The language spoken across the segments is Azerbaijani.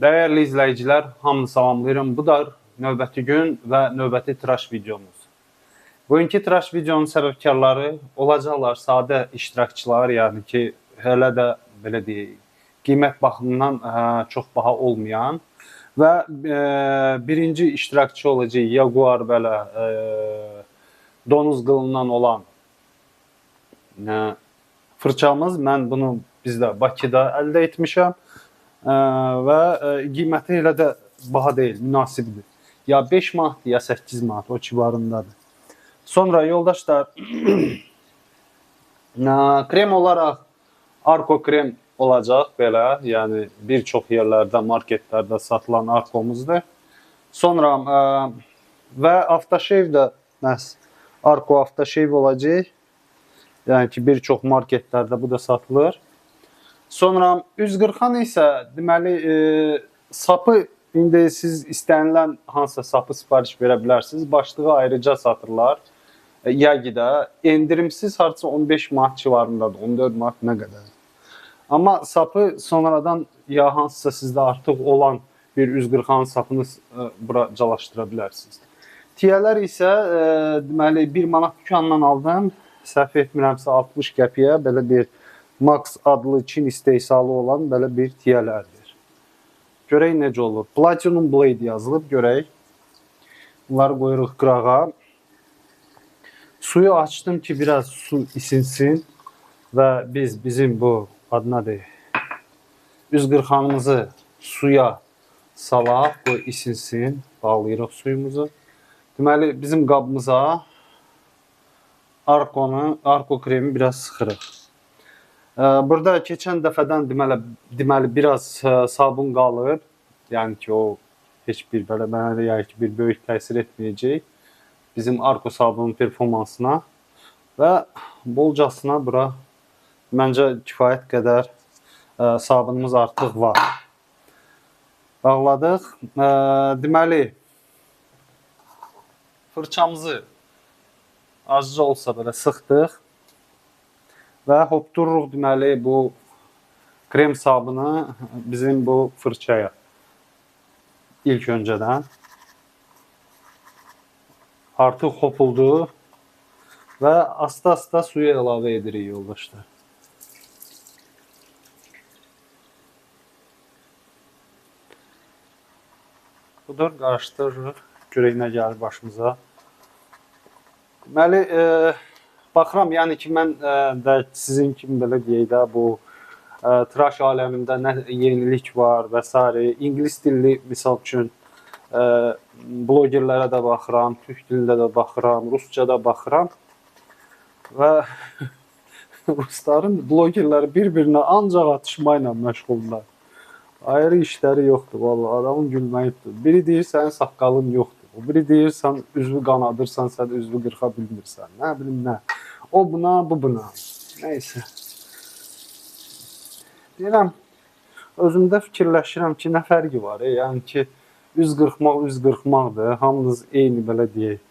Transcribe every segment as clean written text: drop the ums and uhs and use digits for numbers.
Dəyərli izləyicilər, hamını salamlayıram. Bu da növbəti gün və növbəti tıraş videomuz. Bugünkü tıraş videonun səbəbkarları olacaqlar sadə iştirakçılar, yəni ki, hələ də belə deyək, qiymət baxımından çox baha olmayan və birinci iştirakçı olacaq Jaguar belə donuz qılından olan fırçamız. Mən bunu bizdə Bakıda əldə etmişəm. Və qiyməti elə də baha deyil, münasibdir. Ya 5 manatdır, ya 8 manat, o civarındadır. Sonra yoldaşlar, krem olaraq Arko krem olacaq belə, yəni bir çox yerlərdə, marketlərdə satılan Arkomuzdur. Sonra və aftershave də məhz Arko aftershave olacaq. Yəni ki, bir çox marketlərdə bu da satılır. Sonra üz qırxan isə deməli sapı indi siz istənilən hansısa sapı sifariş verə bilərsiniz. Başlığı ayrıca satırlar. Yagidə endirimsiz hardasa 15 manat civarındadır, 14 manat nə qədər. Amma sapı sonradan ya hansısa sizdə artıq olan bir üz qırxan sapını bura calaşdıra bilərsiniz. Tiyələr isə deməli 1 manat dükandan aldım. Səhv etmirəmsə 60 qəpiyə belə bir Max adlı Çin istehsalı olan belə bir tiyələrdir. Görək necə olur. Platinum Blade yazılıb, görək. Bunları qoyuruq qırağa. Suyu açdım ki, biraz su isinsin və biz bizim bu adına deyək, üz qırxanımızı suya salaq, qoy isinsin. Bağlayırıq suyumuzu. Deməli, bizim qabımıza Arko kremi biraz sıxırıq. Burada keçən dəfədən deməli biraz sabun qalıb. Yəni ki, o heç bir belə mənə də yəni ki, bir böyük təsir etməyəcək bizim Arko sabunun performansına və bolcasına bura məncə kifayət qədər sabunumuz artıq var. Bağladıq. Deməli, fırçamızı azca olsa belə sıxdıq və hopdururuq deməli bu krem sabunu bizim bu fırçaya ilk öncədən. Artıq hopuldu və asta-asta suyu əlavə edirik yoldaşlar. Budur, qarışdırırıq. Görək nə gəlir başımıza. Deməli, baxıram, yəni ki, mən də sizin kimi belə deyək də, bu tıraş aləmində nə yenilik var və s. İngilis dilli, misal üçün, blogerlərə də baxıram, türk dilində də baxıram, rusca da baxıram və rusların blogerləri bir-birinə ancaq atışmayla məşğuldurlar. Ayrı işləri yoxdur, vallahi, adamın gülməyi tutur. Biri deyir, sənin saqqalın yoxdur. O biri deyir, sən üzvü qanadırsan, sən üzvü qırxa bilmirsən. Nə bilim nə. O buna, bu buna. Neysə. Deyirəm, özümdə fikirləşirəm ki, nə fərqi var? Yəni ki, üz qırxmaq üz qırxmaqdır. Hamınız eyni, belə deyək,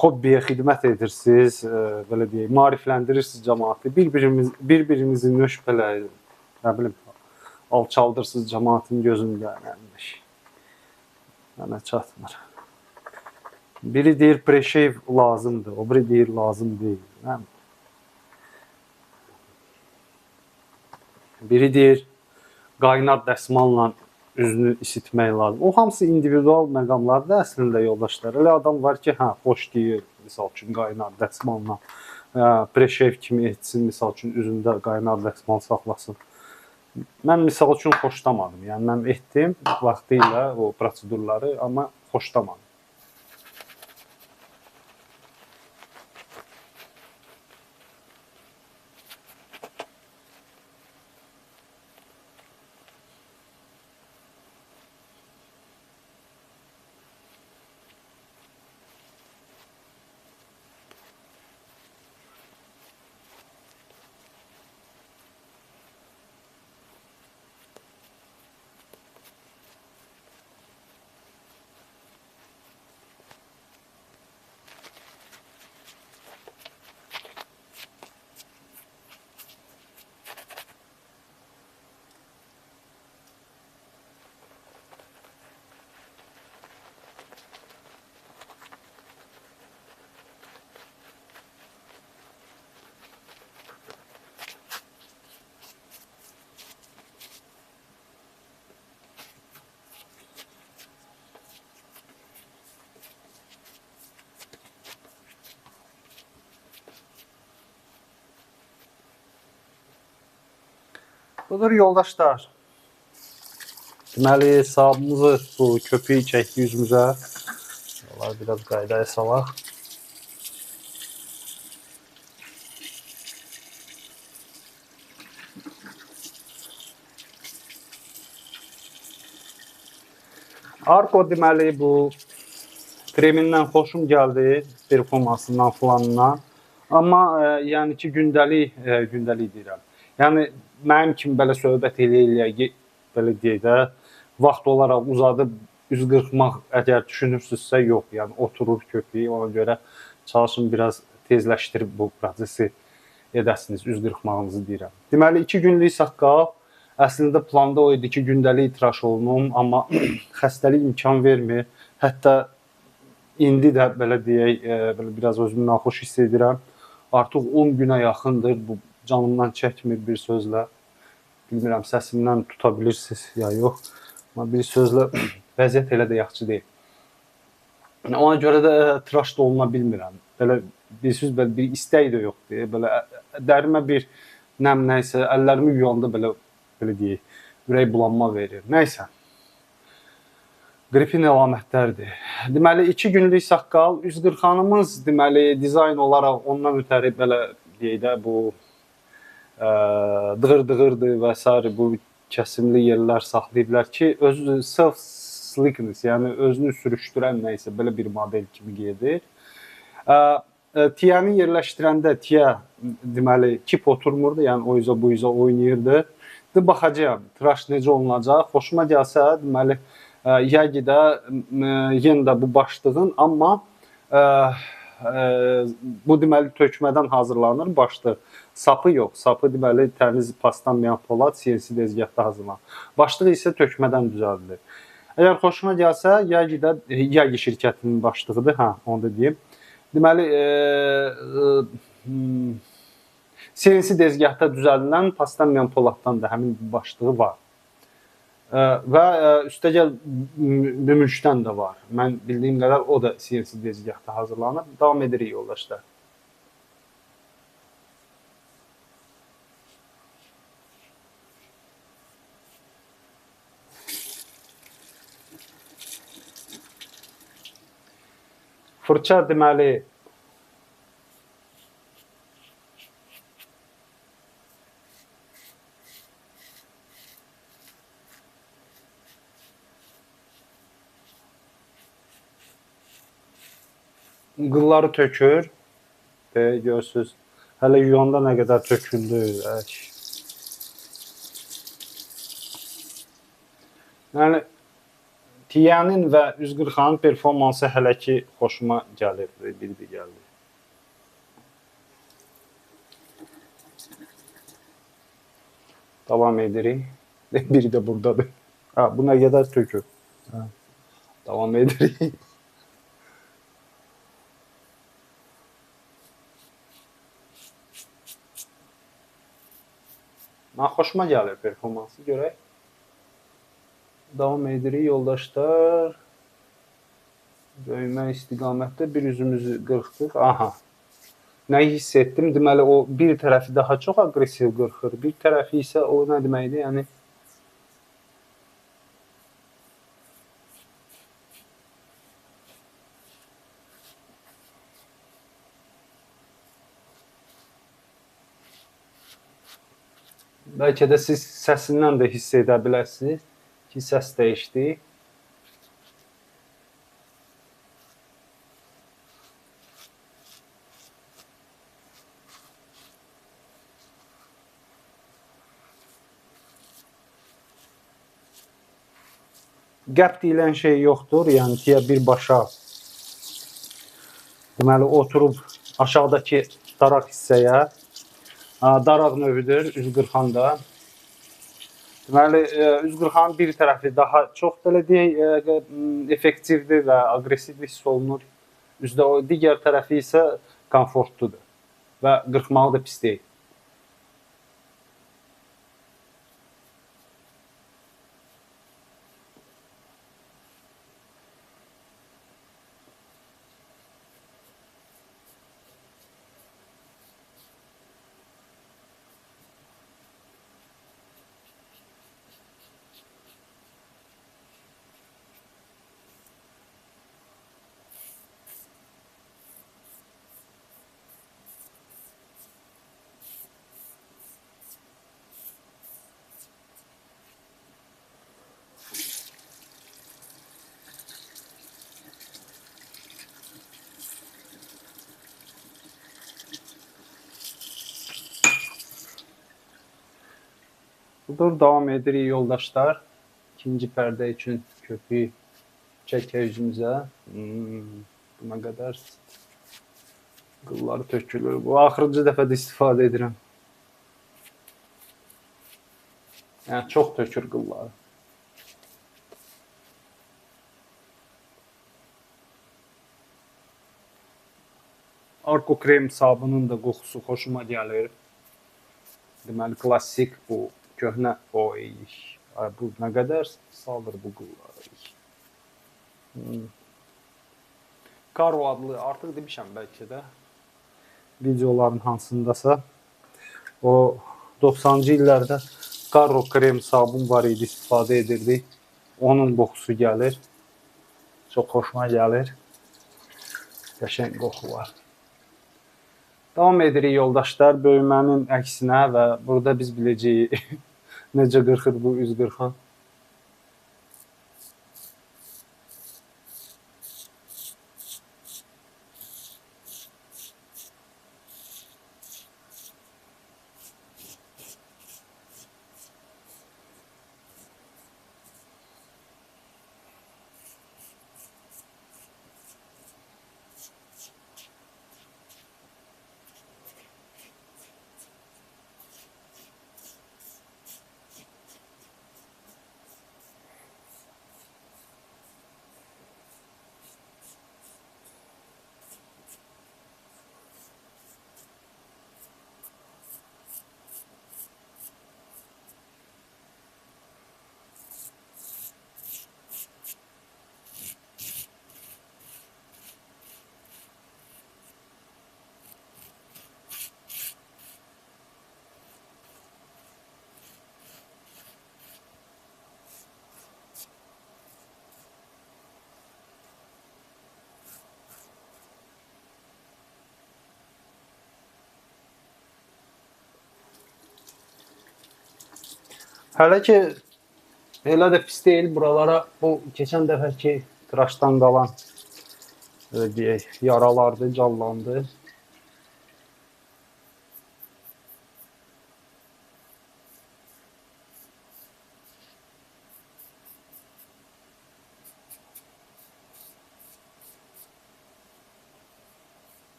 hobbiyə xidmət edirsiniz, belə deyək, maarifləndirirsiniz cəmaatı. Bir-birinizi nöş belə, nə bilim, alçaldırsınız cəmaatın gözündə. Nə bilim. Mənə çatmır. Biri deyir pre-shave lazımdır, o biri deyir lazım deyil. Nə? Biri deyir qaynar dəsmalla üzünü isitmək lazım. O hamısı individual məqamlardır əslində yoldaşlar. Elə adam var ki, hə, xoşlayır, misal üçün qaynar dəsmalla pre-shave kimi etsin, misal üçün üzündə qaynar dəsmal saxlasın. Mən misal üçün xoşlamadım. Yəni mən etdim vaxtı ilə o prosedurları, amma xoşlamadım. Budur yoldaşlar. Deməli, sabunumuzu, bu köpüyü çəkdi üzümüzə. Onlar biraz qaydaya salaq. Arko deməli bu kremindən xoşum gəldi, performansından filanından. Amma yəni ki, gündəlik, gündəlik deyirəm. Yəni mənim kimi belə söhbət eləyə-eləyə, belə deyək də, vaxt olaraq uzadıb üz qırxmaq əgər düşünürsünüzsə, yox. Yəni oturur köpüyü, ona görə çalışın biraz tezləşdirib bu prosesi edəsiniz, üz qırxmağınızı deyirəm. Deməli, 2 günlük saqqal. Əslində planda o idi ki, gündəlik tıraş olunum, amma xəstəlik imkan vermir. Hətta indi də belə deyək, belə biraz özümü naxoş hiss edirəm. Artıq 10 günə yaxındır, bu canımdan çəkmir bir sözlə. Bilmirəm, səsimdən tuta bilirsiniz ya yox. Amma bir sözlə vəziyyət elə də yaxşı deyil. Ona görə də tıraş da oluna bilmirəm. Belə bir söz, belə bir istək də yoxdur. Belə dərimə bir nəm nəsə, əllərimi yuyanda belə deyək, ürək bulanma verir. Nəysə, qripin əlamətləridir. Deməli, 2 günlük saqqal, üz qırxanımız, deməli, dizayn olaraq ondan ötəri belə deyək də, bu dığır-dığırdır və s. Bu kəsimli yerlər saxlayıblar ki, özü self-slickness, yəni özünü sürüşdürən nəysə, belə bir model kimi gedir. Tiyəni yerləşdirəndə tiyə, deməli, kip oturmurdu, yəni o üzə bu üzə oynayırdı. Baxacağam, tıraş necə olunacaq. Xoşuma gəlsə, deməli, Yagi-də yenə də bu başlığın, amma bu deməli tökmədən hazırlanır başlıq. Sapı yox, sapı deməli təmiz paslanmayan polad CNC dezgahda hazırlanır. Başlıq isə tökmədən düzəldilir. Əgər xoşuma gəlsə, Yagi-də, Yagi şirkətinin başlığıdır, hə, onu da deyim. Deməli, CNC dezgahda düzəldilən paslanmayan poladdan da həmin başlığı var. Və üstəgəl gümüşdən də var. Mən bildiyim qədər o da CNC dezgahda hazırlanır. Davam edirik yoldaşlar. Fırça deməli qılları tökür. Görürsünüz. Hələ yuyanda nə qədər töküldü. Yəni, tiyənin və üz qırxanın performansı hələ ki xoşuma gəlir. Bir də gəldi. Davam edirik. Biri də buradadır. Ha, bu nə qədər tökür. Ha. Davam edirik. Mən xoşuma gəlir performansı, görək. Davam edirik yoldaşlar. Böyümə istiqamətdə bir üzümüzü qırxdıq. Aha. Nəyi hiss etdim? Deməli, o bir tərəfi daha çox aqressiv qırxır. Bir tərəfi isə o nə deməkdir? Yəni bəlkə də siz səsindən də hiss edə bilərsiniz ki, səs dəyişdi. Qəp deyilən şey yoxdur, yəni tiyə birbaşa deməli, oturub aşağıdakı daraq hissəyə. Daraq növüdür üz qırxanda. Deməli, üz qırxanın bir tərəfi daha çox belə deyək, effektivdir və aqressiv hiss olunur. Üzdə o digər tərəfi isə komfortludur və qırxmağı da pis deyil. Budur, davam edirik yoldaşlar. İkinci pərdə üçün köpüyü çəkək üzümüzə. Buna qədər qılları tökülür. Bu axırıncı dəfə də istifadə edirəm. Yəni çox tökür qılları. Arko krem sabunun da qoxusu xoşuma gəlir. Deməli, klassik bu köhnə, oy, bu nə qədər salır bu qılları. Karo adlı, artıq demişəm bəlkə də, videoların hansındasa, o 90-cı illərdə Karo krem sabun var idi, istifadə edirdik. Onun qoxusu gəlir. Çox xoşuma gəlir. Qəşəng qoxu var. Davam edirik yoldaşlar, böyümənin əksinə və burada biz biləcəyik necə qırxır bu üz qırxan. Hələ ki, elə də pis deyil. Buralara bu keçən dəfəki tıraşdan qalan deyək, yaralardı, canlandı.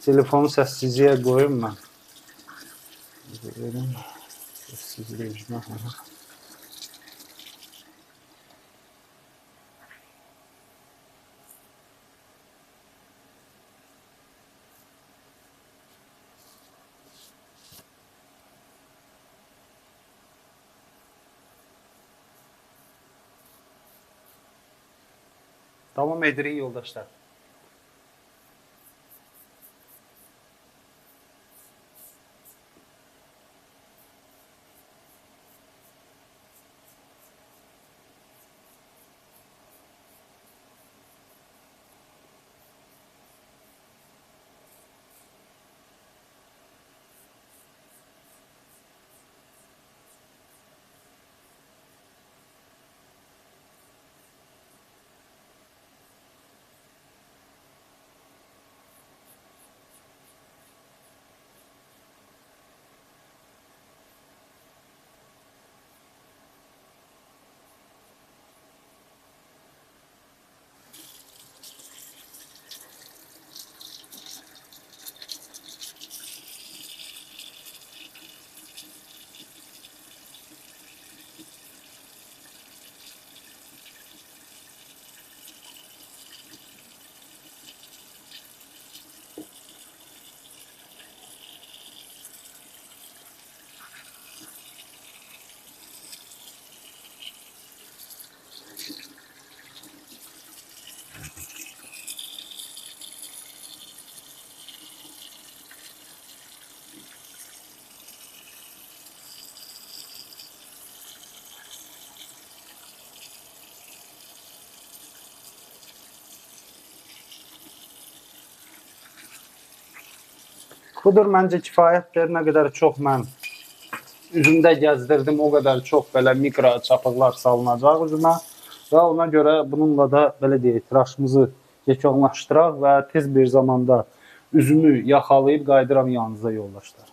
Telefonu səssizliyə qoyum mən. Verim. Səssiz rejimə. Davam edirik yoldaşlar. Budur, məncə kifayətdir. Nə qədər çox mən üzümdə gəzdirdim, o qədər çox belə mikro çapıqlar salınacaq üzümə və ona görə bununla da belə deyək, tıraşımızı yekunlaşdıraq və tez bir zamanda üzümü yaxalayıb qayıdıram yanınıza yoldaşlar.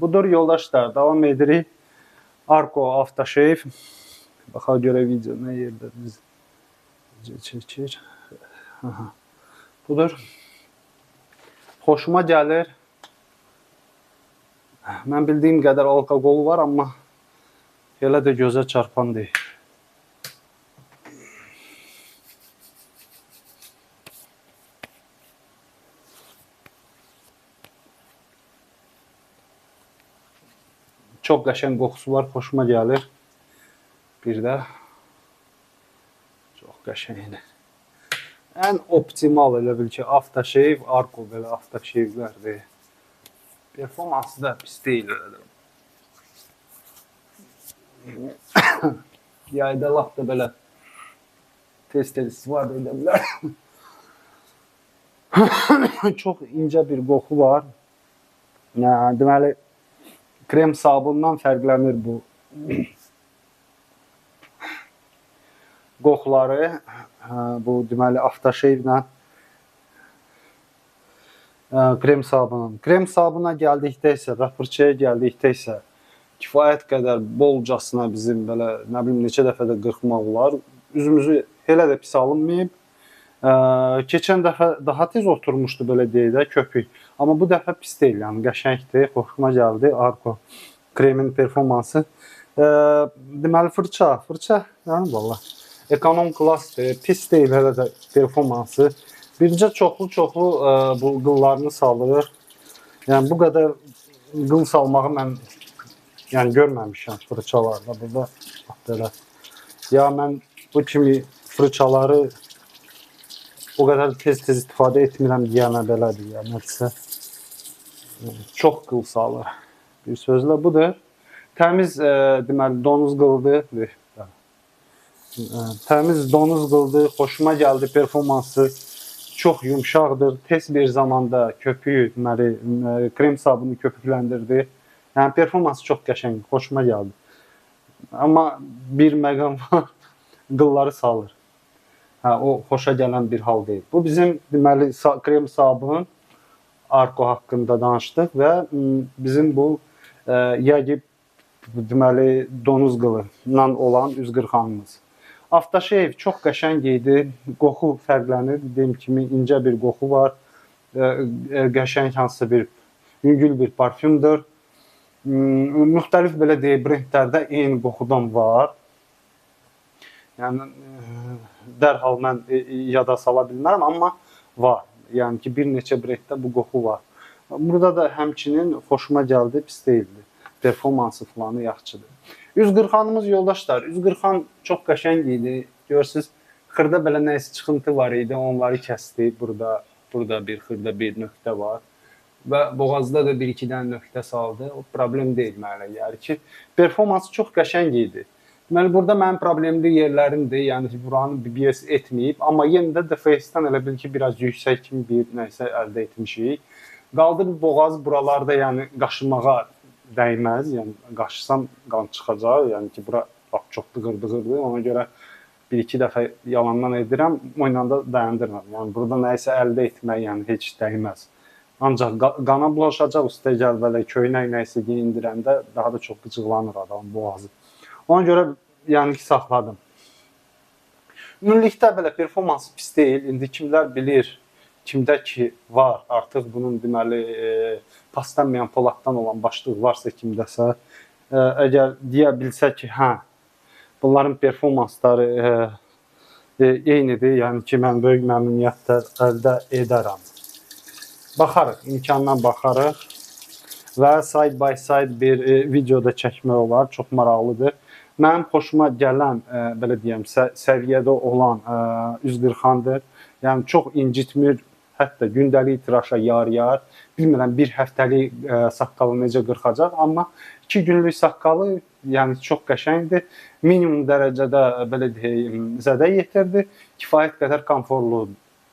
Budur yoldaşlar, davam edirik. Arko Aftershave. Baxaq görə video nə yerdə biz çəkir. Aha. Budur. Xoşuma gəlir. Mən bildiyim qədər alkoqol var, amma elə də gözə çarpan deyil. Çox qəşəng qoxusu var, xoşuma gəlir. Bir də çox qəşəngdir. Ən optimal elə bil ki, aftershave, Arko belə aftershave'lərdir. Performansı da pis deyil elə də. Yayda lap da belə tez-tez istifadə edə bilər. Çox incə bir qoxu var. Deməli, krem sabundan fərqlənir bu qoxuları. Bu deməli aftershave-lə krem sabunun. Krem sabuna gəldikdə isə və fırçaya gəldikdə isə kifayət qədər bolcasına bizim belə nə bilim neçə dəfə də qırxmaq olar. Üzümüzü elə də pis alınmayıb. Keçən dəfə daha tez oturmuşdu belə deyək də köpük. Amma bu dəfə pis deyil, yəni qəşəngdir, xoşuma gəldi Arko kremin performansı. Deməli fırça, yəni vallah ekonom klasdır, pis deyil hələ də performansı. Bircə çoxlu-çoxlu bu qıllarını salır. Yəni bu qədər qıl salmağı mən yəni görməmişəm fırçalarda burada bax belə. Ya mən bu kimi fırçaları o qədər tez-tez istifadə etmirəm deyənə belədir. Yəni nəsə çox qıl salır. Bir sözlə budur. Təmiz deməli donuz qıldır. Təmiz donuz qıldır. Xoşuma gəldi performansı. Çox yumşaqdır. Tez bir zamanda köpüyü, deməli krem sabunu köpükləndirdi. Yəni performansı çox qəşəng, xoşuma gəldi. Amma bir məqam var, qılları salır. Hə, o xoşa gələn bir hal deyil. Bu bizim deməli krem sabun Arko haqqında danışdıq və bizim bu Yagi deməli donuz qılından olan üz qırxanımız. Aftershave çox qəşəng idi. Qoxu fərqlənir. Dediyim kimi incə bir qoxu var. Qəşəng hansısa bir yüngül bir parfümdür. Müxtəlif belə deyək brendlərdə eyni qoxudan var. Yəni dərhal mən yada sala bilmərəm, amma var. Yəni ki, bir neçə brenddə bu qoxu var. Burada da həmçinin xoşuma gəldi, pis deyildi. Performansı filanı yaxşıdır. Üz qırxanımız yoldaşlar, üz qırxan çox qəşəng idi. Görürsünüz, xırda belə nəsə çıxıntı var idi, onları kəsdi. Burada bir xırda bir nöqtə var. Və boğazda da bir-iki dənə nöqtə saldı. O problem deyil mənə gəlir ki, performansı çox qəşəng idi. Deməli, burada mənim problemli yerlərimdir, yəni ki, buranı BBS etməyib, amma yenə də The Face-dən elə bil ki, biraz yüksək kimi bir nəsə əldə etmişik. Qaldı bu boğaz buralarda, yəni qaşımağa dəyməz, yəni qaşısam qan çıxacaq, yəni ki, bura bax çox dığır-dığırdır, ona görə bir-iki dəfə yalandan edirəm, oynanda dayandırmam. Yəni burada nəyisə əldə etmək, yəni heç dəyməz. Ancaq qana bulaşacaq, üstə gəl belə köynək nəyisə geyindirəndə daha da çox qıcıqlanır adamın boğazı. Ona görə yəni ki, saxladım. Ümumilikdə belə performans pis deyil. İndi kimlər bilir, kimdə ki var artıq bunun deməli paslanmayan poladdan olan başlıq varsa kimdəsə, əgər deyə bilsə ki, hə, bunların performansları eynidir, yəni ki, mən böyük məmnuniyyətlə əldə edərəm. Baxarıq, imkandan baxarıq və side by side bir videoda çəkmək olar, çox maraqlıdır. Mənim xoşuma gələn, belə deyəm, səviyyədə olan üz qırxandır. Yəni çox incitmir, hətta gündəlik tıraşa yar-yar. Bilmirəm, bir həftəlik saqqalı necə qırxacaq, amma 2 günlük saqqalı yəni çox qəşəngdir. Minimum dərəcədə, belə deyim, zədə yetirdi, kifayət qədər komfortlu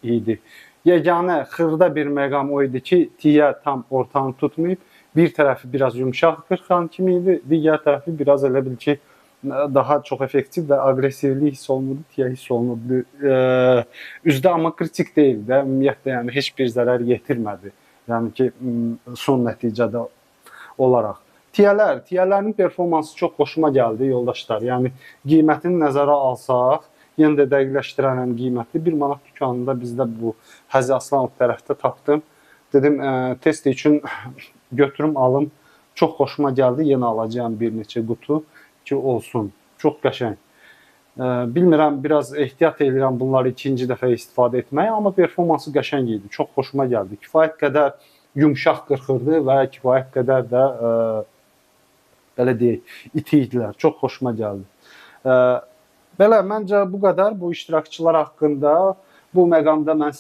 idi. Yeganə xırda bir məqam o idi ki, tiyə tam ortanı tutmayıb, bir tərəfi biraz yumşaq qırxan kimi idi, digər tərəfi biraz elə bil ki, daha çox effektiv və aqressivlik hiss olunurdu, tiyə hiss olunurdu. Üzdə amma kritik deyildi, ümumiyyətlə, yəni heç bir zərər yetirmədi. Yəni ki, son nəticədə olaraq. Tiyələrin performansı çox xoşuma gəldi yoldaşlar. Yəni qiymətini nəzərə alsaq, yenə də dəqiqləşdirərəm qiyməti. 1 manat dükanında bizdə bu Həzi Aslanov tərəfdə tapdım. Dedim, test üçün götürüm, alım. Çox xoşuma gəldi. Yenə alacağam bir neçə qutu ki, olsun. Çox qəşəng. Bilmirəm, biraz ehtiyat edirəm bunları ikinci dəfə istifadə etməyə, amma performansı qəşəng idi. Çox xoşuma gəldi. Kifayət qədər yumşaq qırxırdı və kifayət qədər də belə deyək, iti idilər. Çox xoşuma gəldi. Belə, məncə bu qədər bu iştirakçılar haqqında. Bu məqamda mən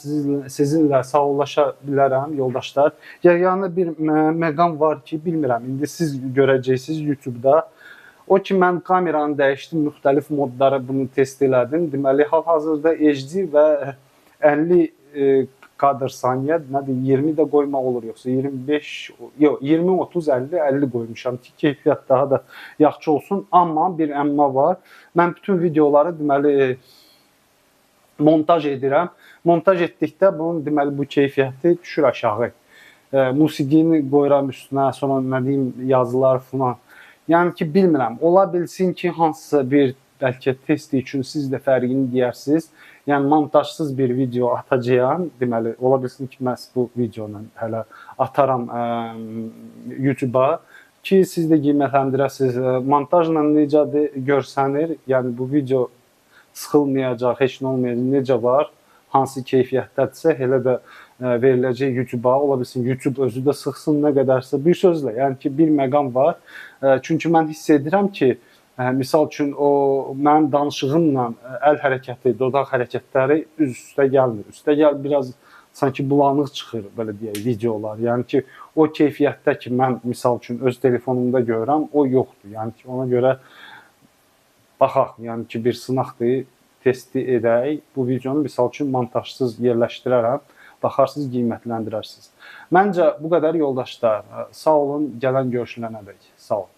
sizinlə sağollaşa bilərəm, yoldaşlar. Yeganə bir məqam var ki, bilmirəm, indi siz görəcəksiniz YouTube-da. O ki, mən kameranı dəyişdim, müxtəlif modlara bunu test elədim. Deməli, hal-hazırda HD və 50 kadr saniyə, nədir, 20 də qoymaq olur, yoxsa 25, yox, 20, 30, 50, 50 qoymuşam ki, keyfiyyət daha da yaxşı olsun. Amma bir əmma var. Mən bütün videoları, deməli, montaj edirəm. Montaj etdikdə bunun, deməli, bu keyfiyyəti düşür aşağı. Musiqini qoyuram üstünə, sonra nə deyim, yazılar falan. Yəni ki, bilmirəm, ola bilsin ki, hansısa bir bəlkə test üçün siz də fərqini deyərsiniz. Yəni, montajsız bir video atacağam. Deməli, ola bilsin ki, məhz bu videonu hələ ataram YouTube-a ki, siz də qiymətləndirəsiniz. Montajla necədir görsənir, yəni bu video sıxılmayacaq, heç nə olmayacaq, necə var, hansı keyfiyyətdədirsə, elə də veriləcək YouTube-a. Ola bilsin, YouTube özü də sıxsın nə qədərsə. Bir sözlə, yəni ki, bir məqam var. Çünki mən hiss edirəm ki, misal üçün, o mənim danışığımla əl hərəkəti, dodaq hərəkətləri üz üstə gəlmir. Üstə gəl biraz sanki bulanıq çıxır, belə deyək, videolar. Yəni ki, o keyfiyyətdə ki, mən misal üçün öz telefonumda görürəm, o yoxdur. Yəni ki, ona görə baxaq, yəni ki, bir sınaqdır, testi edək. Bu videonu misal üçün montajsız yerləşdirərəm. Baxarsınız, qiymətləndirərsiniz. Məncə bu qədər yoldaşlar. Sağ olun, gələn görüşlənədək. Sağ olun.